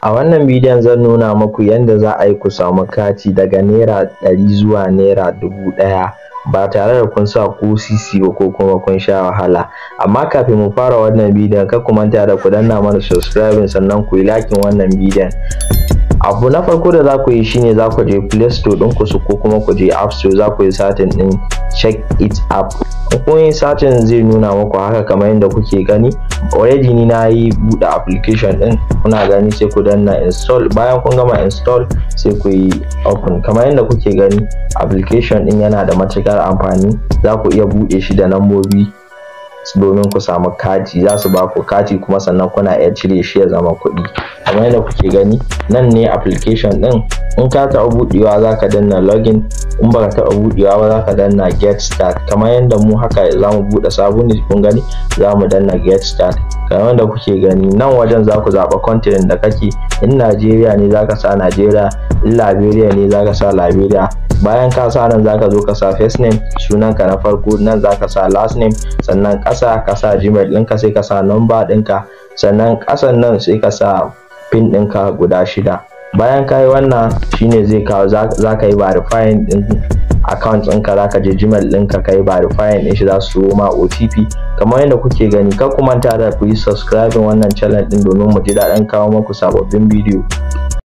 A wannan bidiyon zan nuna muku yanda za a yi ku samu kati daga ₦100 zuwa ₦1,000 ba tare da kun sa ko sisi ba ko kuma kun sha wahala. Amma kafin mu fara wannan bidiyon, kar ku manta da ku danna mana subscribing, sannan ku yi liking wannan bidiyon. Abu na farko da za ku yi shine za ku je Play Store ɗinku su ko kuma ku je App Store, za ku yi searching ɗin Check It App. In kun yi searching, zai nuna muku haka kamar yadda kuke gani. Already ni na yi buɗe application ɗin, kuna gani, sai ku danna install. Bayan kun gama install, sai ku yi open. Kamar yadda kuke gani, application ɗin yana da matuƙar amfani. Za ku iya buɗe shi da lambobi domin ku samu kati. Za su ba ku kati, kuma sannan kuna iya cire shi ya zama kuɗi. Kamar yadda kuke gani, nan ne application ɗin. In ka taɓa buɗewa, za ka danna login. In baka taɓa buɗewa ba, za ka danna get start. Kamar yadda mu haka za mu buɗe sabo ne, kun gani, za mu danna get start. Kamar yadda kuke gani, nan wajen za ku zaɓa continent da kake. In Najeriya ne, za ka sa Najeriya. In Liberia ne, za ka sa Liberia. Bayan ka sa nan, zaka zo ka sa first name, sunanka na farko. Nan zaka sa last name, sannan ƙasa ka sa Gmail ɗinka, sai ka sa number ɗinka, sannan ƙasan nan sai ka sa PIN ɗinka guda shida. Bayan ka yi wannan, shine zai kawo za ka yi verifying ɗin account ɗinka. Za ka je Gmail ɗinka ka yi verifying ɗin shi, za su ma OTP. Kamar yadda kuke gani, kar ku manta da ku yi subscribing wannan channel ɗin domin mu ji daɗin kawo muku sababbin bidiyo.